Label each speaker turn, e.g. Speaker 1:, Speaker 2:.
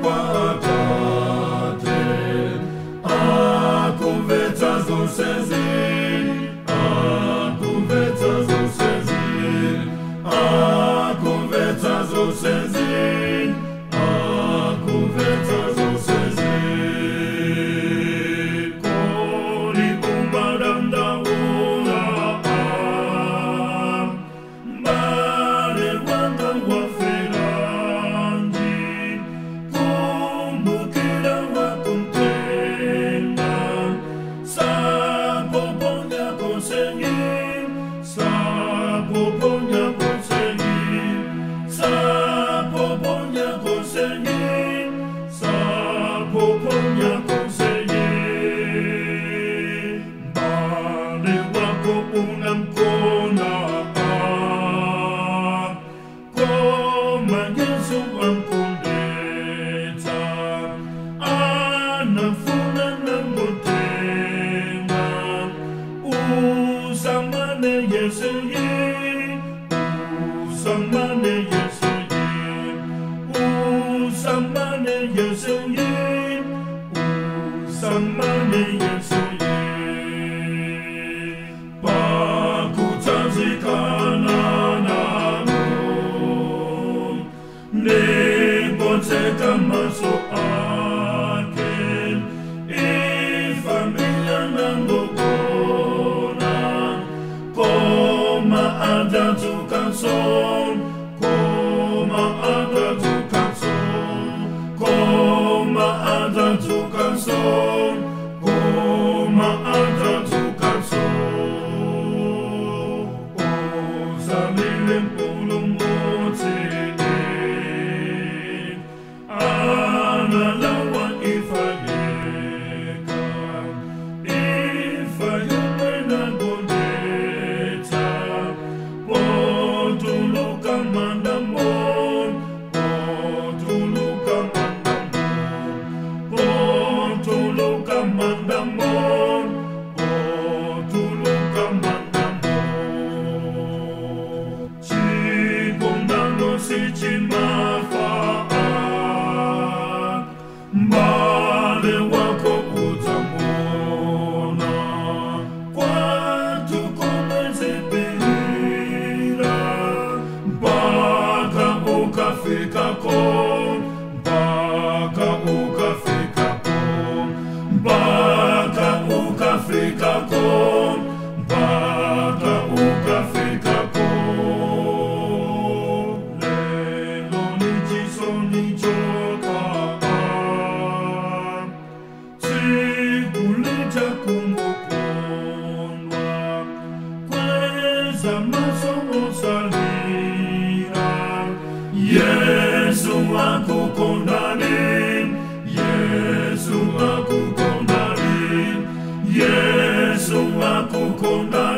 Speaker 1: kwa Atate. Akumvetsa zonsezi, akumvetsa zonsezi, akumvetsa zonsezi, akumvetsa zonsezi. Kodi umadandaula, mbale wanga wafelanji, kumbukira wakumtenga, sapoponya konsengi, sapoponya konsengi, sapoponya konsengi, sapoponya konsengi. Mbale wako unamkona, koma Yesu amkundetsa, anafuna namgotenga, usamane Yesu ye, usamane Yesu ye, usamane Yesu ye, usamane Yesu ye. Pakutsanzikana nanu, ndipotseka maso ake, ifamilia nangogona, koma adadzukanso, koma adadzukanso, koma adadzukanso, koma adadzukanso. Uzalile mpulumutsi, analawa ifa yeka, ifa yomwe nagonjetsa, potuluka mandamo, potuluka mandamo, potuluka mandamo, potuluka mandamo. Chikondano sichimafa, mbale wako udzamona, kwatu komwezipirira, mpaka ukafikako, mpaka ukafikako, mpaka ukafikako, mpaka ukafikako. Lelo ni chisoni choka, tsiku litakumbukondwa, kweza maso osalira, Yesu akukondani, Yesu akukondani, Yesu akukondani.